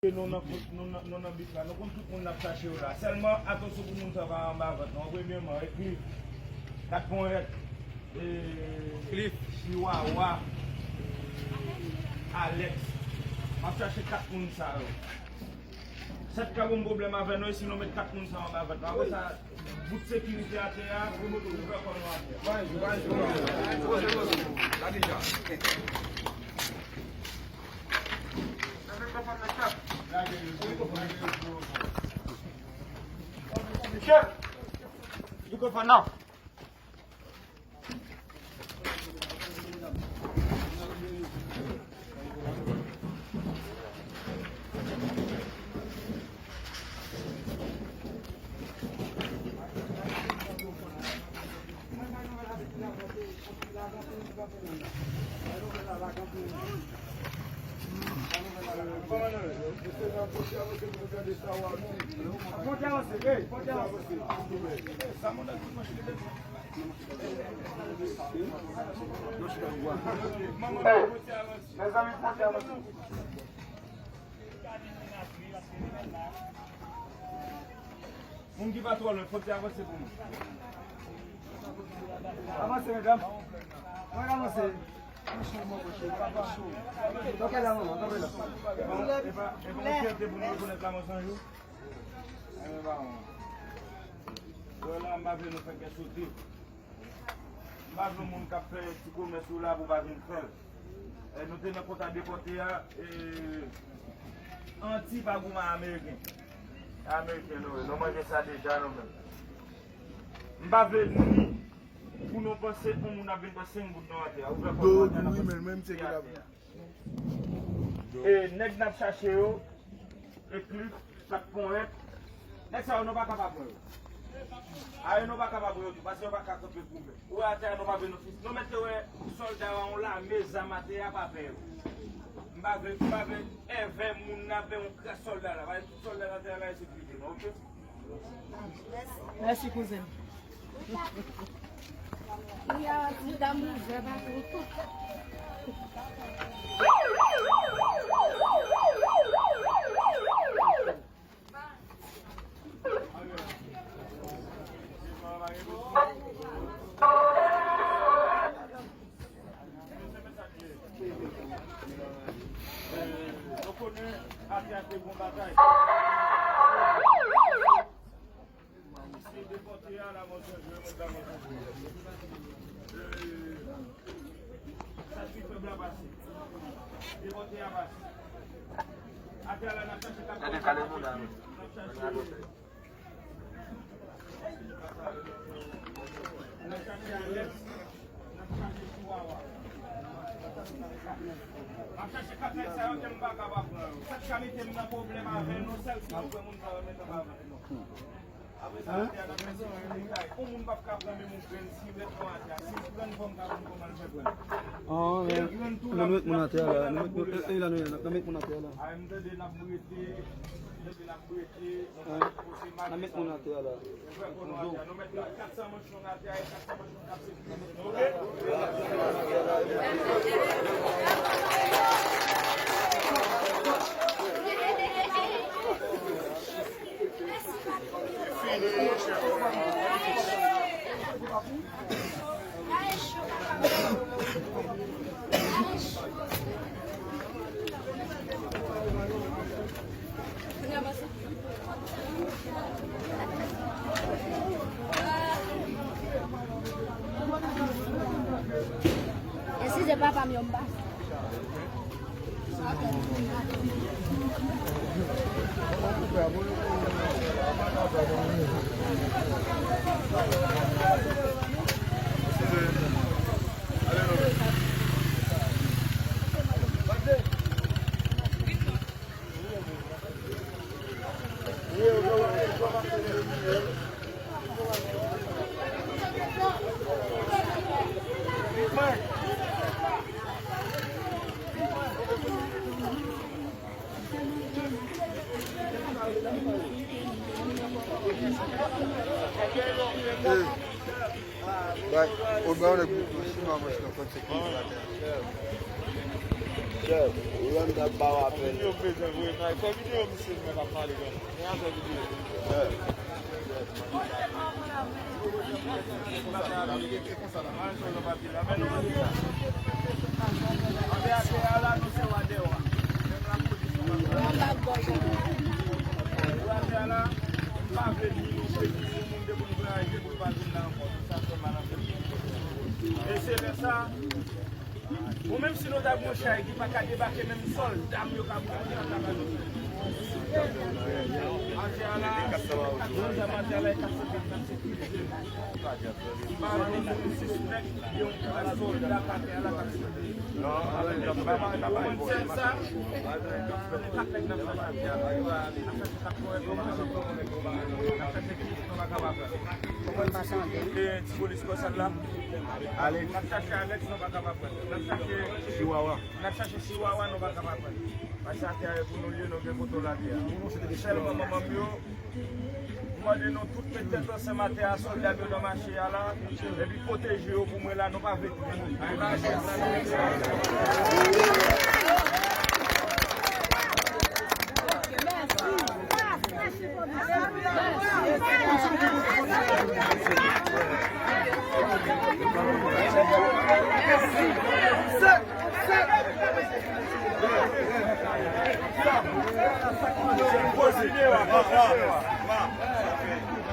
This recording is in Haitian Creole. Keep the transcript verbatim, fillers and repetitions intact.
Nou nan, nou nan, nou nan bis la, nou konn tout moun n ap chache yo la. Sèlman, atansyon pou moun sa pa anba vant non. Premyèman, ekri kat ponyèt, e, Cliff, Chiwawa, Alex. M ap chache kat moun sa yo. Sèt ka gon pwoblèm avè nou, e si nou met kat moun sa anba vant nou. Apre sa, bout sekirite atè a, ouvè kò nou atè. Michel, you go for now. Mezanmi, fòk avanse. Moun ki pa twò lwen, fòk se avanse pou nou. Avanse, medam. Mwen avanse. Mwen cho, mwen cho. Tanpri la, manman, tanpri la. E pa, e pa yon fyète pou nou rekonèt la mò san jou. Wè la, m pa vle nou fè kè sote. M pa vle moun k ap fè ti komès ou la pou pa vin fè l. E, nou te nan kontra depòte a, e, anti pa goumen ameriken. Ameriken nou ye, nou manje sa deja nou menm. M pa vle ni pou nou panse yon moun ap vin pran senk goud nan atè a. Ouvè kò nou atè a, nan pran senk goud atè a. E nèg n ap chache yo, e Cliff, kat ponyèt. Nèg sa yo, nou pa ka pa pran yo. A yo, nou pa ka pa pran yo tou, paske yo pa ka kanpe goumen. Ou wè atè a, nou pa vle nou fis. Nou mèt te wè sòlda yo, yon lame zam atè a, pa pè yo. M pa vle, m pa vle èvè moun nan, men yon kras sòlda la. Paske tout sòlda nan atè a la, e sekirite nou, oke? Mèsi, kouzen. Nou konnen atè a te gon batay. Se depòte a la mò san jou, mwen pa mò san jou. Sa ki fè blan pase. Depòte a pase. Atè a la n ap chache kat. Gade kale moun la. N ap chache. N ap chache Alex, n ap chache Chiwawa. M ap chache kat nèg sa yo ke m pa ka pa pran yo. Sa k ka mete m nan pwoblèm avè nou, sèl si nou pran moun sa yo met anba vant nou. Apre sa, atè a n ap fè se yon grenn kay. Yon moun p ap ka pran menm yon grenn si met yon atè a. Si yon grenn fò m ka konn kòman l fè pran. Fè yon grenn tou l ap, l ap met moun atè a la. N ap met moun atè a la. A, m tande n ap brete, m tande n ap brete. N a met moun atè a la. Eskize papa m, yo m pa. Bay, ou bay yon nèg yon siman manch nan kont sekirite atè. Chèf, ou menm k ap ba w apèl. Yo bezwen voye kay. Fè videyo, misye, mwen k ap pale, gade. Fè videyo. E se lè sa, ou menm si nou ta gen yon chay ki pa ka debake menm sòl, dam yo ka pran nan tabak. Atè a la, atè a la, e kat san kat. Ba nou moun sispèk, gen yon sòlda k atè a la k ap sòti. Ou konn sèl sa? Kat nèg nan fè atè a la. N ap chache kiyès nou pa kapab pran. E ti polis kòsèt la. N ap chache Alex, nou pa kapab pran. N ap chache Chiwawa. N ap chache Chiwawa, nou pa kapab pran. Paske atè a e pou nou l ye, nou gen kote l atè a. Sèlman manman m yo, m mande nou tout met tèt ansanm atè a, sòlda m yo nan mache a la, epi pwoteje yo pou mwen la, nou pa vle touye.